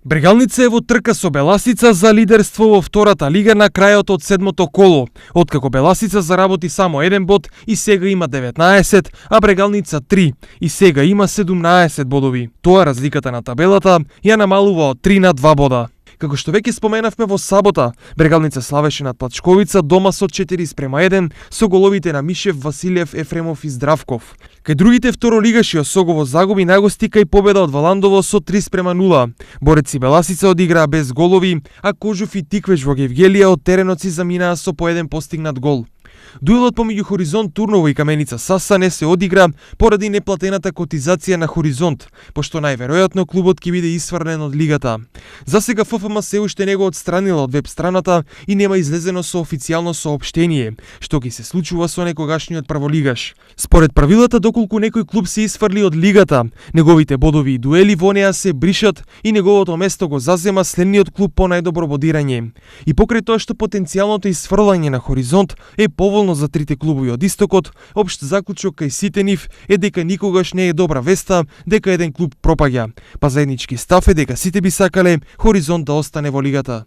Брегалница е во трка со Беласица за лидерство во втората лига на крајот од седмото коло, откако Беласица заработи само 1 бод и сега има 19, а Брегалница 3 и сега има 17 бодови. Тоа разликата на табелата ја намалува од 3 на 2 бода. Како што веќе споменавме во сабота, Брегалница славеше над Плачковица дома со 4:1 со головите на Мишев, Василев, Ефремов и Здравков. Кај другите второлигаши Осогово загуби на гости кај победа од Валандово со 3:0. Бореци Беласица одиграа без голови, а Кожув и Тиквеш во Гевгелија од теренот си заминаа со по еден постигнат гол. Дуелот помеѓу Хоризонт Турново и Каменица Саса не се одигра поради неплатената котизација на Хоризонт, пошто најверојатно клубот ќе биде исфрлен од лигата. За сега ФФМ се уште не го отстранила од веб страната и нема излезено со официјално соопштение, што ќе се случува со некогашниот прволигаш. Според правилата, доколку некој клуб се исфрли од лигата, неговите бодови и дуели во неа се бришат и неговото место го зазема следниот клуб по најдобро бодирање. И покрај тоа што потенцијалното исфрлање на Хоризонт е поволно за трите клубови од Истокот, општ заклучок кај сите нив е дека никогаш не е добра веста дека еден клуб пропаѓа, па заеднички став е дека сите би сакале Хоризонт да остане во лигата.